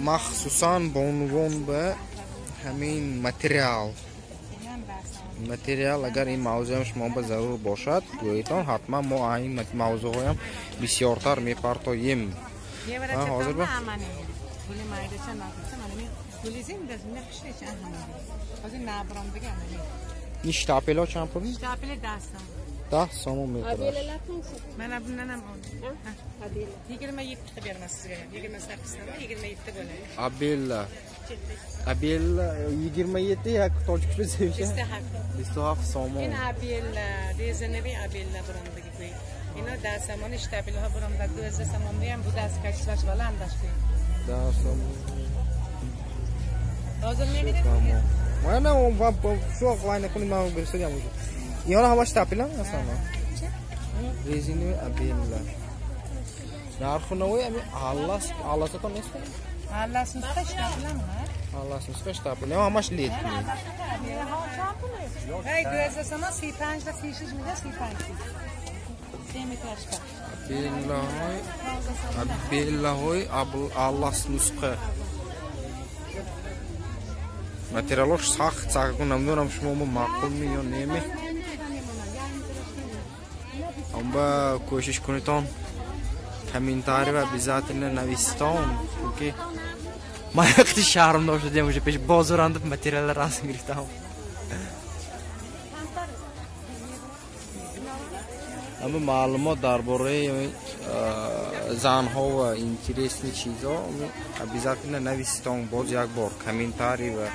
Махсусан бонувон ба ҳамин материал. Материал агар ин мавзӯам шумо ба зарур бошад, гӯетон, ҳатман мо ин мавзӯъҳоям бисёртар мепартоем. Ҳозир ба ин штапело чанд пул? Штапеле 10 сом. 10 сомон метраш. Mana bundan ham ol. 27 qilib beraman sizga. 28 dan 27 bo'ladi. Abella. Abella 27 як тоҷикӣ зевша. 27 сомон. Ин Abella, резиновый Abella buramdagi qo'y. Ino 10 somon штапелҳо buramda 12 somon ham bu dast качествош баландаш qo'y. 10 сомон. Hozir menga Mana shu вайна кунем ман гирифтагам уже. Инҳоро ҳамаш штапелам ҳастанд. Резиновый Abella. Нарху навои ами аллас, алласатон нест? Аллас нусха штапелам ҳа? Аллас нусха штапелам, ҳамаш летний. Эй, 12 сомон 35 та 36 мида 35. 3 метраш ба. Абеллаҳои Абеллаҳои аллас нусха. Материалош сахт сахт, намедонам шумо мо маъқул ми ё неме. Амба кӯшиш кунитон комментарий ва обязательно нависитон, чунки ман яқти шармдор шудем уже пеш бозорандиб материалlar расм гирифтам. Аммо маълумот дар бораи занҳо ва интересный чизо обязательно нависитон, боз як бор комментарий ва